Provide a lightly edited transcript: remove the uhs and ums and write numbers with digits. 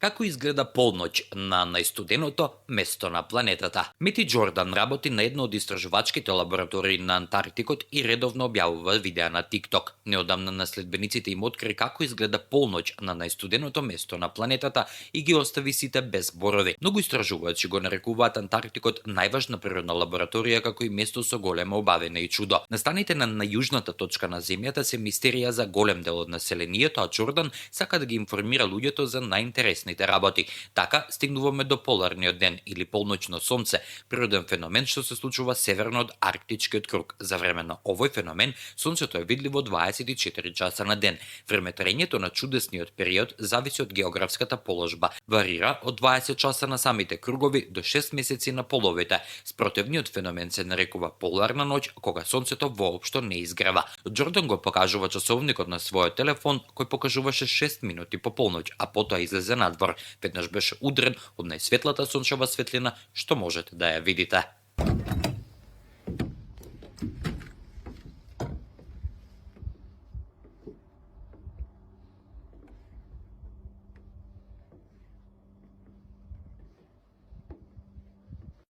Како изгледа полноќ на најстуденото место на планетата? Мити Џордан работи на една од истражувачките лаборатории на Антарктикот и редовно објавува видеа на TikTok. Неодамна на следбениците им откри како изгледа полноќ на најстуденото место на планетата и ги остави сите без зборови. Многу истражувачи го нарекуваат Антарктикот најважна природна лабораторија како и место со голема убавина и чудо. Настаните на најужната точка на земјата се мистерија за голем дел од населението, а Џордан сака да ги информира луѓето за најинтересните работи. Така стигнуваме до поларниот ден или полноќно сонце, природен феномен што се случува северно од арктичкиот круг. За време на овој феномен сонцето е видливо 24 часа на ден. Времетраењето на чудесниот период зависи од географската положба. Варира од 20 часа на самите кругови до 6 месеци на половите. Спротивниот феномен се нарекува поларна ноќ, кога сонцето воопшто не изгрева. Џордан го покажува часовникот на својот телефон, кој покажуваше 6 минути по полноќ, а потоа излезе надвор. Веднаш беше удрен од најсветлата сончева светлина што можете да ја видите.